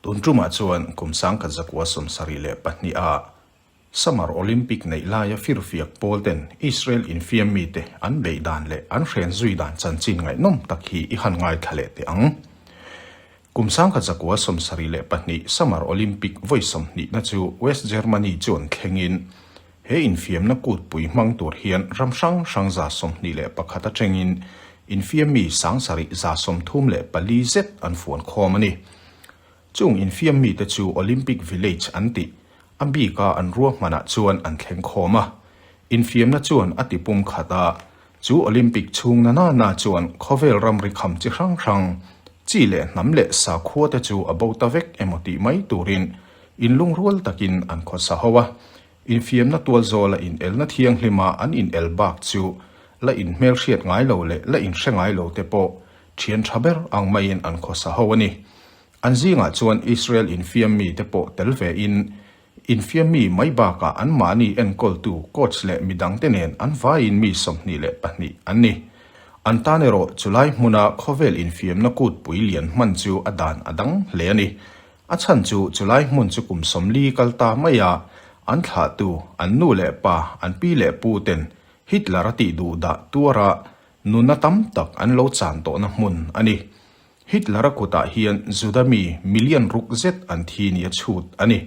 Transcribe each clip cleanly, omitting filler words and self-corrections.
Tun tumah chuan kum 1972 a Summer Olympic neih laia firfiak pawl ten Israel infiam mite an beih dan leh an hren zui dan chanchin ngaihnawm tak hi i han ngaithla leh teh ang. Kum 1972 Summer Olympic vawi sawmhnihna chu West Germany chuan thlengin he infiamna kutpui hmang tur hian ram hrang hrang 21 atangin infiam mi 7734 zet an fuan khawm a ni. Chung infiam mite chu Olympic Village an tih a bika an ruahmanah chuan an thleng khawm a. Infiamna chuan a ti pum khat a, chu Olympic chhung na na na chuan khawvel ramri kham chi hrang hrang, chi leh hnam leh sakhua te chu a bo ta vek emaw tih mai turin inlungrual takin an khawsa ho a. Infiamna tual zawla inelna thianghlima an inel bak chu la inhmelhriat ngai lo leh la inhre ngai lo te pawh thian tha ber ang maiin an khawsa ho a ni. An zingah chuan Israel infiam mite pawh tel vein infiam mi mai bakah anmahni enkawltu coach leh midangte nen an vaiin mi 22 an ni. An tan erawh chulai hmuna khawvel infiamna kutpui lian hman chu a dan a dang hle a ni. A chhan chu chulai hmun chu kum 40 kal ta maia an thlahtu, an nu leh pa, an pi leh pu ten Hitler a tih duh dah tuara nuna tam tak an lo chan tawhna hmun a ni. Hitler-a kutah hian Juda mi million ruk zet an thi ni a chhut a ni.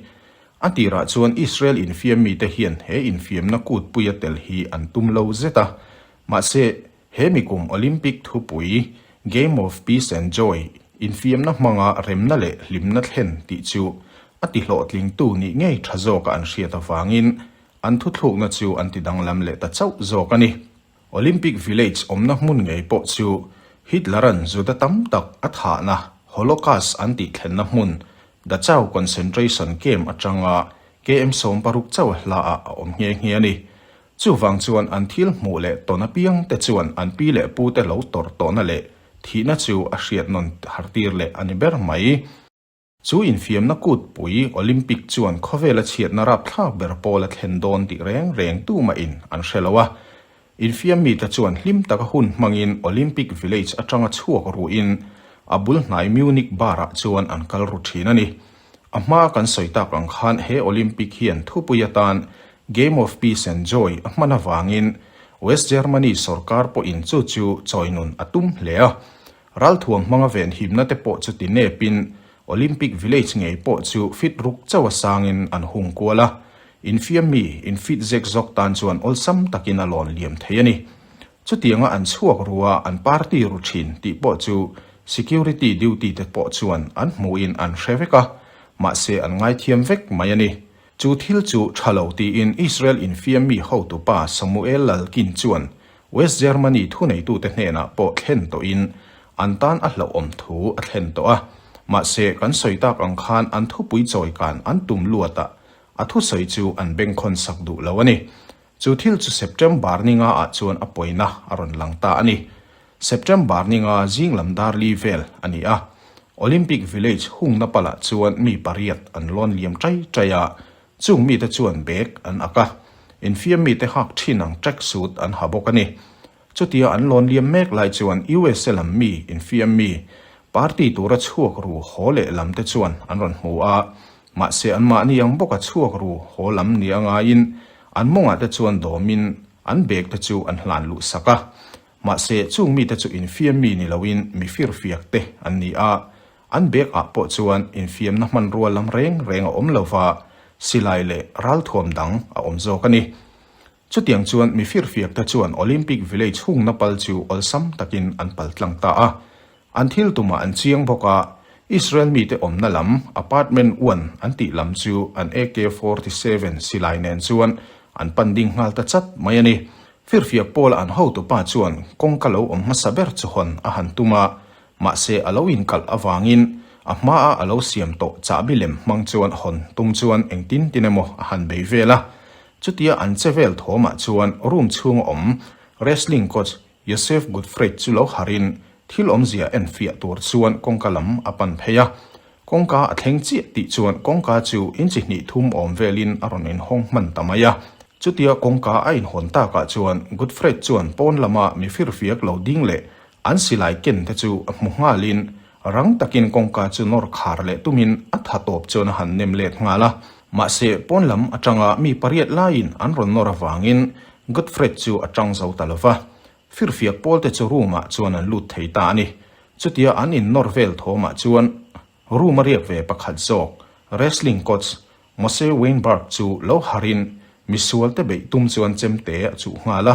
A tirah chuan Israel infiam mite hian he infiamna kutpuia tel hi an tum lo zet a. Mahse, he mikum Olympic thupui Game of Peace and Joy, infiamna hmanga remna leh hlimna thlen tih chu a tihlawhtlingtu nih ngei tha zawka an hriat avangin an thuthlukna chu an tidanglam leh ta chauh zawk a ni. Olympic Village awmna hmun ngei pawh chu Hitler-a'n Juda tam tak a thahna Holocaust an tih thlenna hmun Dachau concentration camp atanga KM 60 chauh a hlaah a awm nghe nghe a ni. Chuvang chuan an thil hmuh leh tawn apiang te chuan an pi leh pu te lo tawrh tawhna leh thihna chu a hriat nawn hartir leh a ni ber mai. Chu infiamna kutpui Olympic chuan khawvela chhiatna rapthlak ber pawl a thlen dawn tih reng reng tumahin an hre lo a. Infiam mite chuan hlim taka hun hmangin Olympic Village atanga chhuak ruhin a bul hnai Munich bar-ah chuan an kal ru thin a ni. A hmaa kan sawi tak ang khan he Olympic hian thupui atan Game of Peace and Joy a hman avangin West Germany sorkar pawhin chu chu chawinun a tum hle a. Ralthuam hmanga venhimna te pawh chu ti nepin Olympic Village ngei pawh chu fit ruk chauh a sangin an hung kual a, infiam mi infit zek zawk tan chuan awlsam takin a lawn liam thei a ni. Chutianga an chhuak ru a, an party ru thin tih pawh chu security duty te pawh chuan an hmuhin an hre vek a, mahse an ngaithiam vek mai a ni. Chu thil chu tha lo tiin Israel infiam mi hotupa Samuel Lalkin chuan West Germany thuneitute hnenah pawh thlen tawhin an tan a hlauhawm thu a thlen tawh a. Mahse, kan sawi tak ang khan an thupui chawikan an tum luat a, a thusawi chu an bengkhawn sak duh lo a ni. Chu thil chu September ni nga ah chuan a pawina a rawn lang ta a ni. September ni nga zing lam dar li vel a ni a. Olympic Village hungna palah chuan mi pariat an lawn liam tai tai a, Chung mite chuan bag an ak a, infiam mite hak thin ang track suit an ha bawk a ni. Chutia an lawn liam mek lai chuan USA lam mi, infiam mi, party tura chhuak ru haw leh lam te chuan an rawn hmu a, mahse anmahni ang bawka chhuak ru haw lam ni a ngaiin an mawngah te chuan dawmin an bag te chu an hlan luh sak a. Mahse chung mite chu infiam mi ni loin mi firfiak te an ni a, An bag ah pawh chuan infiamna hmanrua lam reng reng a awm lo va, silai leh ralthuam dang a awm zawk a ni. Chutiang chuan mi firfiak te chuan Olympic Village hungna pal chu awlsam takin an pal tlang ta a. An thil tumah an chiang bawk a, Israel mite awmna lam apartment one an tih lam chu an AK 47 silai nen chuan an pan ding nghal ta chat mai a ni. Firfiak pawla an hotupa chuan kawngka lo awm hmasa ber chu hawn a han tum a, Mahse a lo inkalh avangin a hmaa a lo siam tawh chahbi lem hmang chuan hawn tum chuan engtin tin emaw a han bei vel a. Chutia an che vel thawmah chuan room chhunga awm wrestling coach Yosef Gutfreid chu lo harin thil awmzia enfiah tur chuan kawngka lam a pan phei a. Kawngka a thleng chiah tih chuan kawngka chu inchi hnih thum awm velin a rawn inhawng hman ta mai a. Chutia kawngka a inhawn takah chuan Gutfreid chuan pawn lama mi firfiak lo ding leh An silai ken te chu a hmu nghalin Rang takin kawngka chu nawr khar leh tumin a tha tawp chuan a han nem let nghal a. Mahse, pawn lam atanga mi pariat laiin an rawn nawr avangin Godfred chu a tang zo ta lo va. Firfiak pawlte chu room ah chuan an lut thei ta a ni. Chutia an innawr vel thawmah chuan room a riak ve pakhat zawk, wrestling coach Mose Weinberg chu lo harin misualte beih tum chuan chemte a chuh nghal a.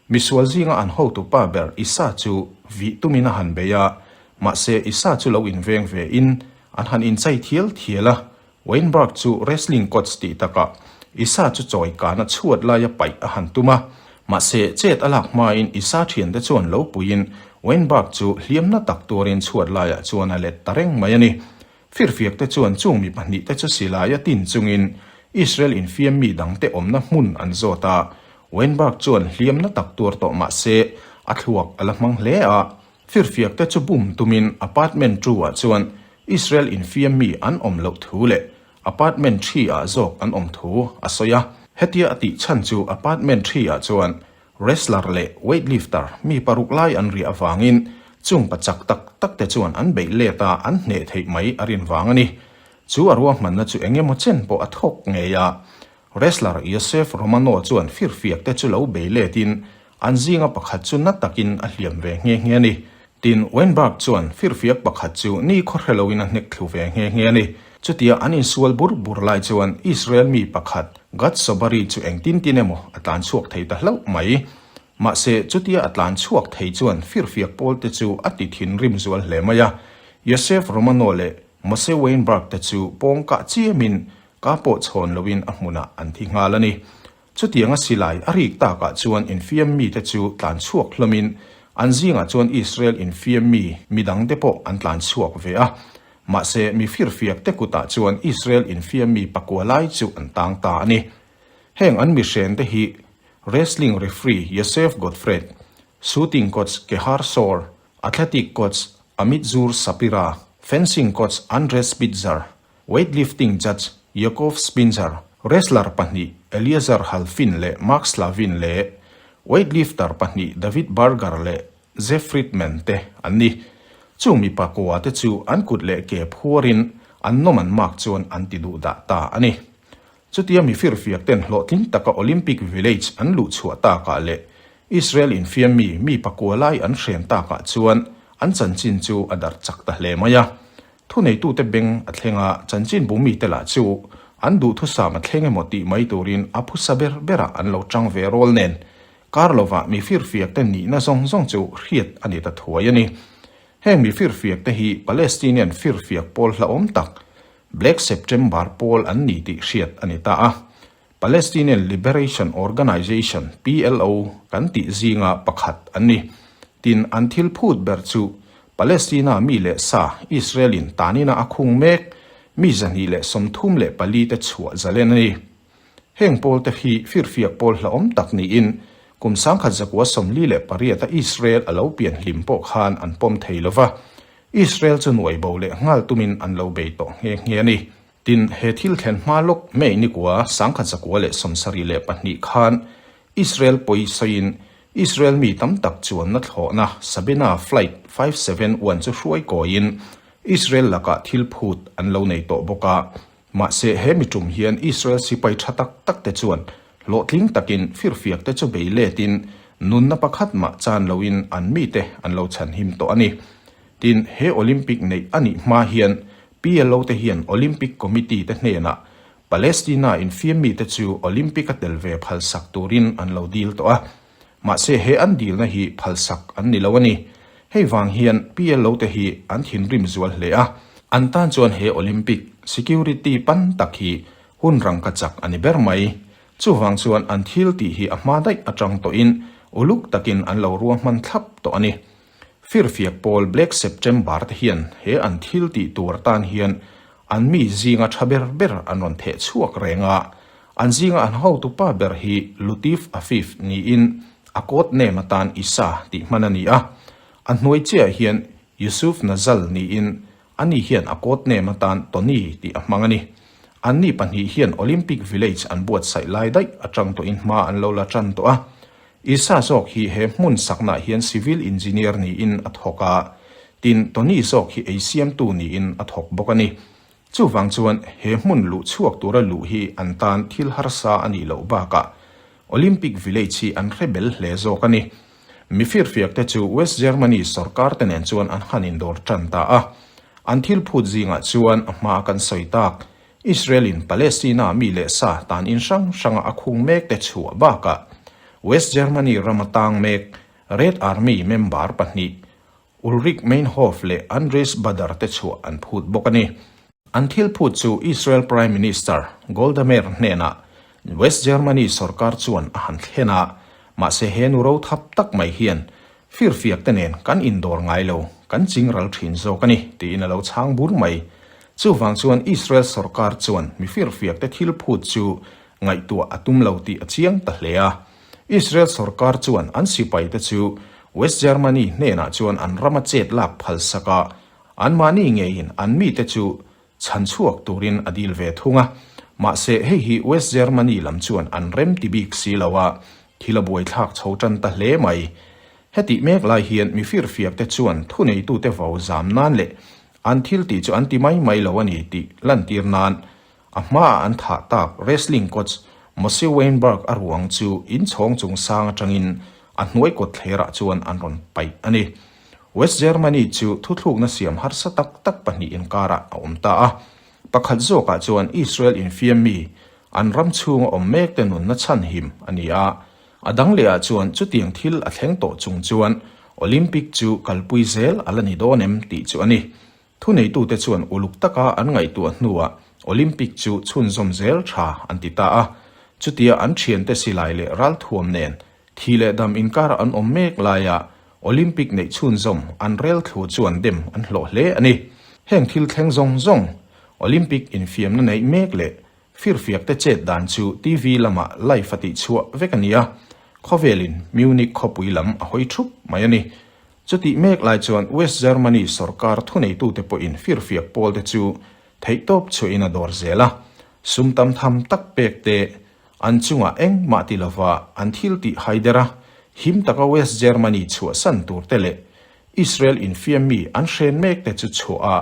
Misual zinga an hotupa ber Isa chu vih tumin a han bei a, mahse Isa chu lo inveng ve in an han inchai thial thial a. Weinberg chu wrestling coach tih takah Isa chu chawi kana chhuat laia paih a han tum a, mahse chet a lak hmain Isa thiante chuan lo puiin Weinberg chu hliamna tak tuarin chhuat laiah chuan a let ta reng mai a ni. Firfiak te chuan chung mi pahnihte chu silai a tin chungin Israel infiam mi dangte awmna hmun an zawt a, Weinberg chuan hliamna tak tuar tawh mah se a thluak a la hmang hle a. Firfiak te chu bum tumin apartment two ah chuan Israel infiam mi an awm loh thu leh apartment three ah zawk an awm thu a sawi a. Hetia a tih chhan chu apartment three ah chuan Wrestler leh weightlifter mi paruk lai an riah avangin chung pa chak tak tak te chuan an beih let a, an hneh theih mai a rin vang a ni. Chu a ruahmanna chu eng emaw chen pawh a thawk ngei a. Wrestler Yosef Romano chuan firfiak te chu lo bei letin an zinga pakhat chu na takin a hliam ve nghe nghe a ni. Tin, Weinberg chuan firfiak pakhat chu ni khaw hre loin a hnek thlu ve nghe nghe a ni. Chutia an insual bur bur lai chuan Israel mi pakhat Gad Sobari chu engtin tin emaw a tlan chhuak thei ta hlauh mai. Mahse, chutia a tlan chhuak thei chuan firfiak pawlte chu a ti thinrim zual hle mai a. Yosef Romano leh Mose Weinberg te chu pawng kah chiamin ka pawh chhawn loin a hmunah an thi nghal a ni. Chutianga silai a rik takah chuan infiam mite chu tlan chhuak hlawmin an zingah chuan Israel infiam mi midangte pawh an tlan chhuak ve a. Mahse, mi firfiak te kutah chuan Israel infiam mi pakua lai chu an tang ta a ni. Heng an mihrente hi wrestling referee Yosef Godfred, shooting coach Kehar Shor, athletic coach Amitzur Shapira, fencing coach Andre Spitzer, Weightlifting judge Yakov Spinzer, wrestler pahnih Eliezer Halfin leh Mark Slavin leh weightlifter pahnih David Berger leh Jeff Friedman te an ni. Chung mipa kua te chu an kut leh ke phuarin an nawm an mark chuan an ti duh dah ta a ni. Chutia mi firfiak ten hlawhtling taka Olympic Village an luh chhuah takah leh Israel infiam mi mi pakua lai an hren takah chuan an chanchin chu a darh chak ta hle mai a. Thuneitute beng a thleng a, chanchinbu mite lah chu an duhthusam a thleng emaw tih mai turin a phusa ber berah an lo chang ve rawl nen. Kar lovah mi firfiak te nihna zawng zawng chu hriat a ni ta thuai a ni. Heng mi firfiak te hi Palestinian firfiak pawl hlauhawm tak, Black September pawl an ni tih hriat a ni ta a. Palestinian Liberation Organization, PLO, kan tih zinga pakhat an ni. Tin, an thil phut ber chu Palestina mi leh sa Israel-in tanina a khung mek mi 234 te chhuah zalen a ni. Heng pawlte hi firfiak pawl hlauhawm tak niin kum 1948 a Israel a lo pian hlim pawh khan an pawm thei lova, Israel chu nuai bo leh nghal tumin an lo bei tawh nghe nghe a ni. Tin, he thil thlen hma lawk May nikua 1972 khan Israel pawi sawiin Israel mi tam tak chuanna thlawhna Sabena Flight 571 chu hruai kawiin Israel lakah thil phut an lo nei tawh bawk a. Mahse, he mi tum hian Israel sipai tha tak tak te chuan hlawhtling takin firfiak te chu bei letin nunna pakhat mah chan loin an mite an lo chhanhim tawh a ni. Tin, he Olympic neih a nih hma hian PLO te hian Olympic Committee te hnenah Palestina infiam mite chu Olympic a tel ve phalsak turin an lo dil tawh a. Mahse he an dilna hi phalsak an ni lo a ni. Hei vang hian PLO te hi an thinrim zual hle a. An tan chuan he Olympic security pan tak hi hun rangka chak a ni ber mai. Chuvang chuan an thil tih hi a hma daih atang tawhin uluk takin an lo ruahman thlap tawh a ni. Firfiak pawl Black September te hian he an thil tih tur atan hian an mi zinga tha ber ber an rawn theh chhuak reng a, an zinga an hotupa ber hi Lutif Afif niin a code name atan Isa tih hman a ni a, a hnuai chiahah hian Yusuf Nazal niin ani hian a code name atan Tony tih a hmang a ni. Anni pahnih hian Olympic Village an buatsaih lai daih atang tawhin hma an lo la tan tawh a, Isa zawk hi he hmun saknaah hian civil engineer niin a thawk a. Tin, Tony zawk hi ei siamtu niin a thawk bawk a ni. Chuvang chuan he hmun luh chhuak tura luh hi an tan thil harsa a nih loh bakah Olympic Village hi an hre bel hle zawk a ni. Mi firfiak te chu West Germany sorkar te nen chuan an han indawr tan ta a. An thil phut zingah chuan a hma kan sawi tak Israel in Palestina mi leh sa tan in hrang hranga a khung mek te chhuah bakah West Germany rama tang mek Red Army member pahnih Ulrich Meinhof leh Andreas Baader te chhuah an phut bawk a ni. An thil phut chu Israel Prime Minister Golda Meir hnenah West Germany sorkar chuan a han thlen a, mahse he nu ro thap tak mai hian firfiak te nen kan indawr ngai lo, kan ching ral thin zawk a ni, tiin a lo chhang bur mai. Chuvang chuan Israel sorkar chuan mi firfiak te thil phut chu ngaihtuah a tum lo tih a chiang ta hle a. Israel sorkar chuan an sipaite chu West Germany hnenah chuan an rama chet lak phalsak a, anmahni ngeiin an mite chu chhan chhuak turin a dil ve thung a. Mahse, hei hi West Germany lam chuan an rem ti bik si lo a, thil a buaithlak chho tan ta hle mai. Hetih mek lai hian mi firfiakte chuan thuneitute vau zam nan leh an thil tih chu an ti mai mai lo a ni tih lantir nan A hmaah an thah tak wrestling coach Moshe Weinberg a ruang chu inchhawng chung sang atangin a hnuai kawt thlerah chuan an rawn paih a ni. West Germany chu thuthlukna siam harsa tak tak pahnih inkarah a awm ta a. Pakhat zawkah chuan Israel infiam mi an ram chhunga awm mekte nunna chhanhim a ni a. A dang lehah chuan chutiang thil a thleng tawh chung chuan Olympic chu kalpui zel a la ni dawn em tih chu a ni. Thuneitute chuan uluk taka an ngaihtuah hnuah Olympic chu chhunzawm zel tha an ti ta a. Chutia an thiante silai leh ralthuam nen thi leh dam inkara an awm mek laia Olympic neih chhunzawm an rel thlu chuan dem an hlawh hle a ni. Heng thil thleng zawng zawng Olympic infiamna neih mek leh firfiak te chet dan chu TV lamah live a tihchhuah vek a ni a, khawvelin Munich khawpui lam a hawi thup mai a ni. Chutih mek lai chuan West Germany sorkar thuneitute pawhin firfiak pawlte chu theihtawp chhuahin a dawr zel a, sum tam tham tak pek te an chungah engmah ti lova an thil tih haider a, him taka West Germany chhuahsan turte leh Israel infiam mi an hren mekte chu chhuah a,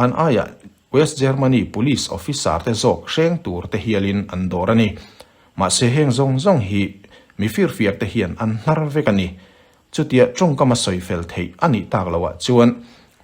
an aiah West Germany police officer te zawk hreng tur te hialin an dawr a ni. Mahse heng zawng zawng hi mi firfiak te hian an hnar vek a ni. Chutia tawngkam a sawi fel theih a nih tak loh ah chuan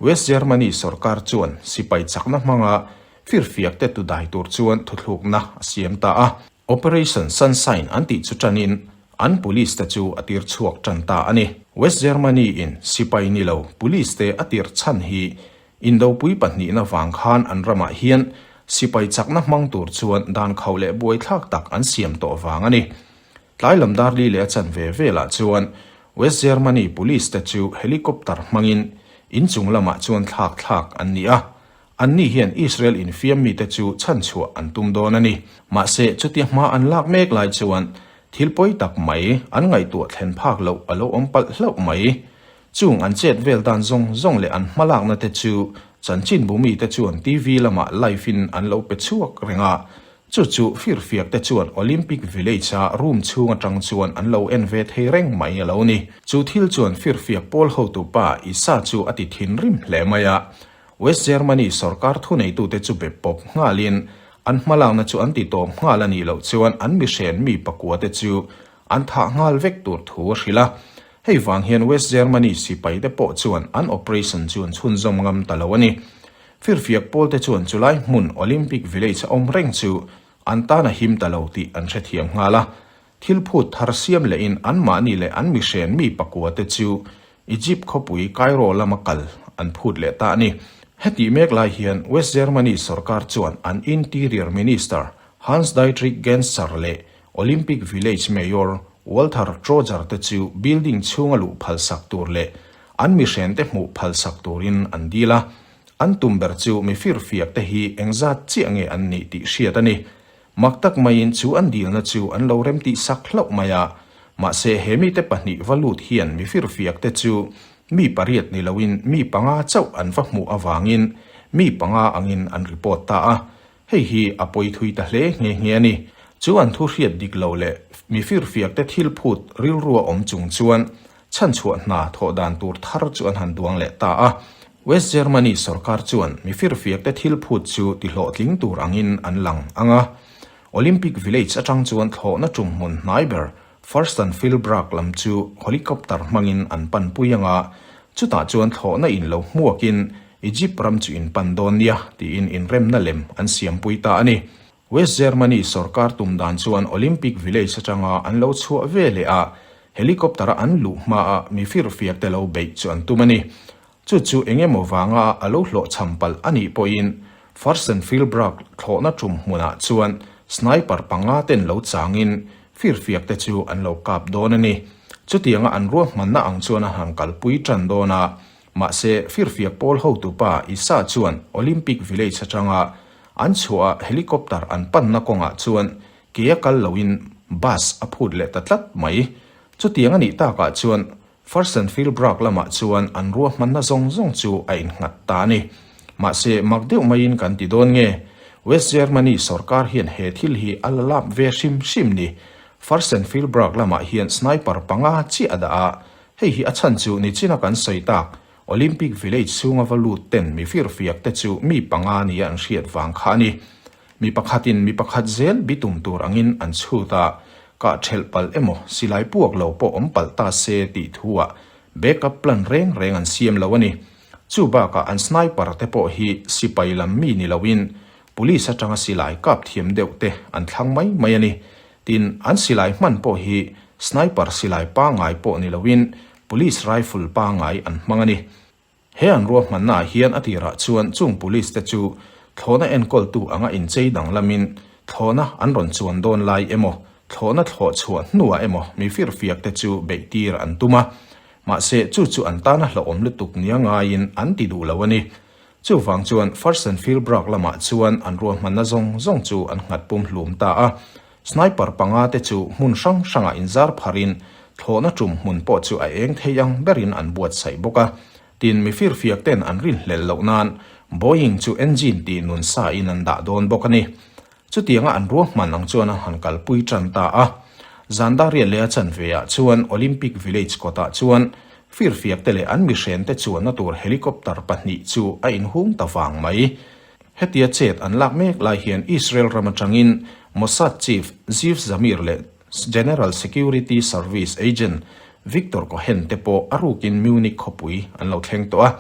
West Germany sorkar chuan sipai chakna hmanga firfiak te tu dai tur chuan thuthlukna a siam ta a. Operation Sunshine an tih chu tanin an police te chu a tir chhuak tan ta a ni. West Germany in sipai ni lo police te a tir chhan hi Indopui pahnihna vang khan an ramah hian sipai chakna hmang tur chuan dan khauh leh buaithlak tak an siam tawh vang a ni. Tlai lam darli leh a chanve velah chuan West Germany police te chu helicopter hmangin inchung lamah chuan thlak thlak an ni a, anni hian Israel infiam mite chu chhanchhuah an tum dawn a ni. Mahse, chutia hma an lak mek lai chuan thil pawi tak mai an ngaihtuah thlen phak loh a lo awm palh hlauh mai. Chung an chet vel dan zawng zawng leh an hmalakna te chu chanchinbu mite chuan TV lamah live in an lo pe chhuak reng a, chu chu firfiak te chuan Olympic Village a room chhung atang chuan an lo en ve thei reng mai a lo ni. Chu thil chuan firfiak pawl hotupa Isa chu a ti thinrim hle mai a, West Germany sorkar thuneitute chu be pawp nghalin an hmalakna chu an ti tawp nghal a nih loh chuan an mihren mi pakua te chu an thah nghal vek tur thu a hrilh a. Hei vang hian West Germany sipai te pawh chuan an operation chu an chhunzawm ngam ta lo a ni. Firfiak pawl te chuan chulai hmun Olympic Village a awm reng chu an tan a him ta lo tih an hrethiam nghal a. Thil phut thar siam lehin anmahni leh an mihren mi pakua te chu Egypt khawpui Cairo lama kal an phut leh ta a ni. Hetih mek lai hian West Germany sorkar chuan an Interior Minister Hans-Dietrich Genscher leh Olympic Village Mayor Walther Trojer te chu building chhunga luh phalsak tur leh an mihrente hmuh phalsak turin an dil a. An tum ber chu mi firfiak te hi engzat chiah nge an nih tih hriat a ni. Mak tak maiin chu an dilna chu an lo remtih sak hlauh mai a. Mahse he mite pahnih va lut hian mi firfiak te chu mi pariat ni loin mi panga chauh an va hmuh avangin mi panga angin an report ta a. Hei hi a pawi thui ta hle nghe nghe a ni. Chu an thu hriat dik lo leh mi firfiak te thil phut rilrua awm chung chuan chhanchhuah hna thawh dan tur thar chu an han duang leh ta a. West Germany sorkar chuan mi firfiakte thil phut chu tihlawhtling tur angin an lang ang a. Olympic Village atang chuan thlawhna tum hmun hnai ber Furstenfeldbruck lam chu helicopter hmangin an panpui ang a, chutah chuan thlawhna in lo hmuakin Egypt ram chu in pan dawn nia tiin inremna lem an siampui ta a ni. West Germany sorkar tum dan chuan Olympic Village atanga an lo chhuah ve leh a, helicopter-a an luh hmaa mi firfiakte lo beih chu an tum a ni. Chu chu eng emaw vanga a lo hlawhchham palh a nih pawhin Furstenfeldbruck thlawhna tum hmunah chuan sniper panga ten lo changin firfiakte chu an lo kap dawn a ni. Chutianga an ruahmanna ang chuan a han kalpui tan dawn a, mahse firfiak pawl hotupa Isa chuan Olympic Village atanga An chhuah a helicopter an panna kawngah chuan ke a kal loin bus a phut leh ta tlat mai. Chutiang a nih takah chuan Furstenfeldbruck lamah chuan an ruahmanna zawng zawng chu a innghat ta a ni. Mahse, mak deuh maiin kan ti dawn nge? West Germany sorkar hian he thil hi a la lap ve hrim hrim ni. Furstenfeldbruck lamah hian sniper panga chiah a dah a, hei hi a chhan chu nichina kan sawi tak Olympic Village chhunga va lut ten mi firfiak te chu mi panga nia an hriat vang kha a ni. Mi pakhatin mi pakhat zel bitum tur angin an chhut a, kah thelh palh emaw silai puak lo pawh awm palh ta se tih thuah backup plan reng reng an siam lo a ni. Chu bakah an sniper te pawh hi sipai lam mi ni loin police atanga silai kap thiam deuh te an thlang mai mai a ni. Tin, an silai hman pawh hi sniper silai pangngai pawh ni loin Police rifle pangngai an hmang a ni. He an ruahmannaah hian a tirah chuan chung police te chu thlawhna enkawltu anga inchei danglamin thlawhna an rawn chuan dawn lai emaw, thlawhna thlawh chhuah hnuah emaw mi firfiak te chu beihtir an tum a. Mahse, chu chu an tana hlauhawm lutuk nia ngaiin an ti duh lo a ni. Chuvang chuan Furstenfeldbruck lamah chuan an ruahmanna zawng zawng chu an nghat pum hlum ta a. Sniper panga te chu hmun hrang hrangah inzar pharin thlawhna tum hmun pawh chu a eng thei ang berin an buatsaih bawk a. Tin, mi firfiak ten an rinhlelh loh nan Boeing chu engine tih nun sa in an dah dawn bawk a ni. Chutianga an ruahman ang chuan an han kalpui tan ta a. Zandariah leh a chanve ah chuan Olympic Village kawtah chuan firfiak te leh an mihren te chuanna tur helicopter pahnih chu a inhung ta vang mai. Hetia chet an lak mek lai hian Israel ram atangin Mossad chief Ziv Zamir leh General Security Service agent Victor Cohen te pawh a rukin Munich khawpui an lo thleng tawh a.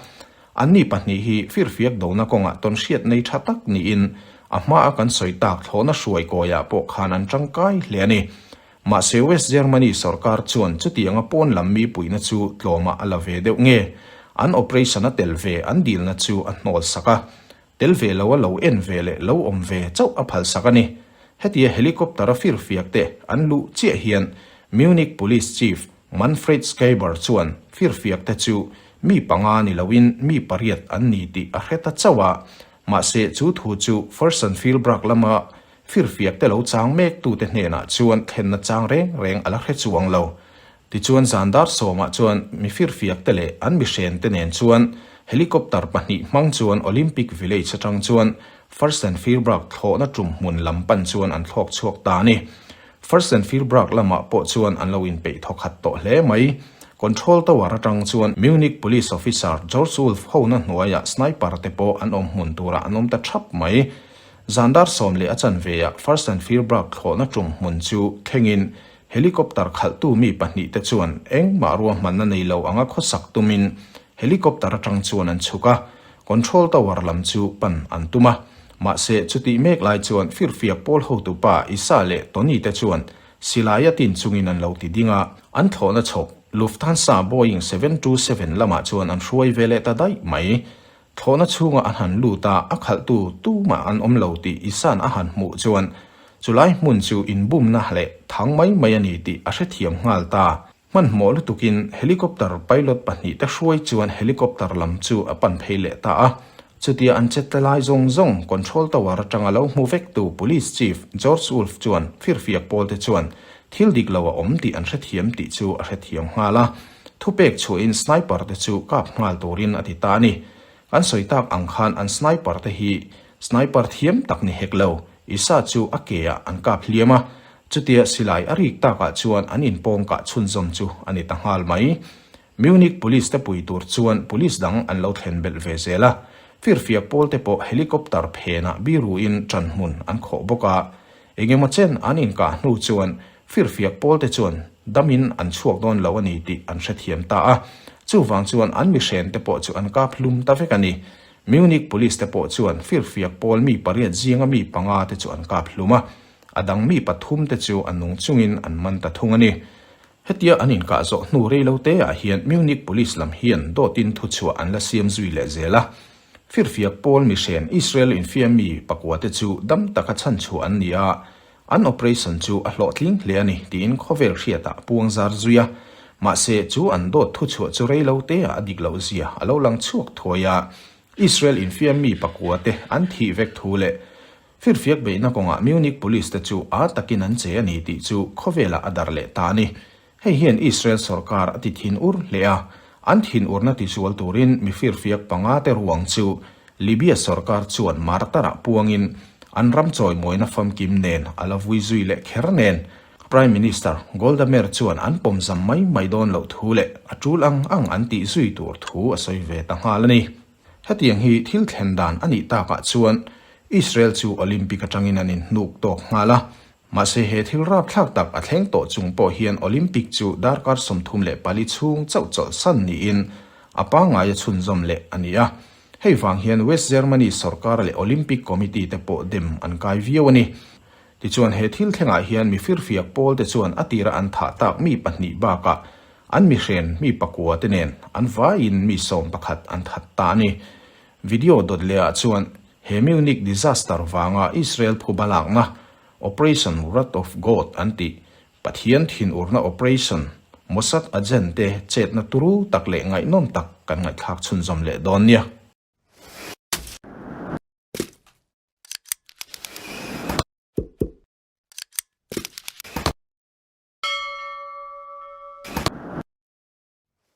Anni pahnih hi firfiak dona kawngah tawn hriat nei tha tak niin a hmaa kan sawi tak thlawhna hruai kawiah pawh khan an tangkai hle a ni. Mahse West Germany sorkar chuan chutianga pawn lam mi puihna chu tlawmah a la ve deuh nge? An operation a tel ve an dilna chu a hnawl sak a. Tel ve lo a lo en ve leh lo awm ve chauh a phal sak a ni. Hetia helicopter a firfiak te an luh chiah hian Munich Police Chief Manfred Scheiber chuan firfiak te chu mi panga ni loin mi pariat an ni tih a hre ta chauh a. Mahse chu thu chu Furstenfeldbruck lama Firfiak te lo chang mek tute hnenah chuan thlenna chang reng reng a la hre chuang lo. Tichuan zan dar sawmah chuan mi firfiak te leh an mihren te nen chuan helicopter pahnih hmang chuan Olympic Village atang chuan Furstenfeldbruck thlawhna tum hmun lam pan chuan an thlawk chhuak ta a ni. Furstenfeldbruck lamah pawh chuan an lo inpeih thawkhat tawh hle mai. Control Tower atang chuan Munich Police Officer George Wolf hona hnuaiah sniper te pawh an awm hmun turah an awm ta thap mai. Zandar sawm leh a chanve ah First and Fearbrag thlawhna tum hmun chu thlengin helicopter khalhtu mi pahnih te chuan engmah ruahmanna nei lo anga khawsak tumin helicopter atang chuan an chhuk a, control tower lam chu pan an tum a. Mahse, chutih mek lai chuan firfiak pawl hotupa Isa leh Tony te chuan silai a tin chungin an lo ti ding a, an thlawhna chhawk Lufthansa Boeing 727 lamah chuan an hruai ve leh ta daih mai. Thlawhna chhunga a han lut a, a khalhtu tumah an awm lo tih Isan a han hmuh chuan chulai hmun chu inbumna leh thang mai mai a ni tih a hrethiam nghal ta. Hmanhmawh lutukin helicopter pilot pahnihte hruai chuan helicopter lam chu a pan phei leh ta a. Chutia an che ta lai zawng zawng control tower atanga lo hmu vektu Police Chief George Wolf chuan firfiak pawlte chuan thil dik lo a awm tih an hrethiam tih chu a hrethiam nghal a. Thupek chhuahin sniper te chu kap nghal turin a ti ta a ni. Kan sawi tak ang khan an sniper te hi sniper thiam tak ni hek lo, Isa chu a ke ah an kap hliam a, chutia silai a rik takah chuan an inpawng kah chhunzawm chu a ni ta nghal mai. Munich Police te pui tur chuan Police dang an lo thlen belh ve zel a, firfiak pawl te pawh helicopter phenah biruin ṭan hmun an khawh bawk a. Engemaw chen an inkah hnu chuan firfiak pawl te chuan damin an chhuak dawn lo a ni tih an hrethiam ta a, chuvang chuan an mihren te pawh chu an kap hlum ta vek a ni. Munich Police te pawh chuan firfiak pawl mi pariat zinga mi panga te chu an kap hlum a, a dang mi pathum te chu a nung chungin an man ta thung a ni. Hetia an inkah zawh hnu rei lo te ah hian Munich Police lam hian dawtin thuchhuah an la siam zui leh zel a. Firfiak pawl mihren Israel infiam mi pakua te chu dam taka chhanchhuah an ni a, an operation chu a hlawhtling hle a ni tiin khawvel hriatah puang zar zui a. Mahse chu an dawt thuchhuah chu rei lo te ah a dik loh zia a lo lang chhuak thuai a. Israel infiam mi pakua te an thih vek thu leh Firfiak beihna kawngah Munich Police te chu â takin an che a ni tih chu khawvelah a darh leh ta a ni. Hei hian Israel sorkar a ti thin ur hle a, an thin urna tizual turin mi firfiak panga te ruang chu Libya sorkar chuan martarah puangin an ram chawimawina famkim nen a la vui zui leh kher nen Prime Minister Golda Meir chuan an pawmzam mai mai dawn loh thu leh a tul ang ang an tih zui tur thu a sawi ve ta nghal a ni. Hetiang hi thil thlen dan a nih takah chuan Israel chu Olympic atangin an inhnuk tawk nghal a, mahse he thil rapthlak tak a thleng tawh chung pawh hian Olympic chu darkar 34 chhung chauh chawlhsan niin a pangngai a chhunzawm leh a ni a. Hei vang hian West Germany sorkar leh Olympic Committee te pawh dem an kai viau a ni. Tichuan he thil thlengah hian mi firfiak pawl te chuan a tira an thah tak mi pahnih bakah An mihren mi pakua te nen an vaiin mi 11 an that ta a ni. Video dawt leh ah chuan he Munich disaster vanga Israel phuba lakna Operation Wrath of God an tih Pathian thinurna operation Mossad agent te chetna turu tak leh ngaihnawm tak kan ngaihthlak chhunzawm leh dawn nia.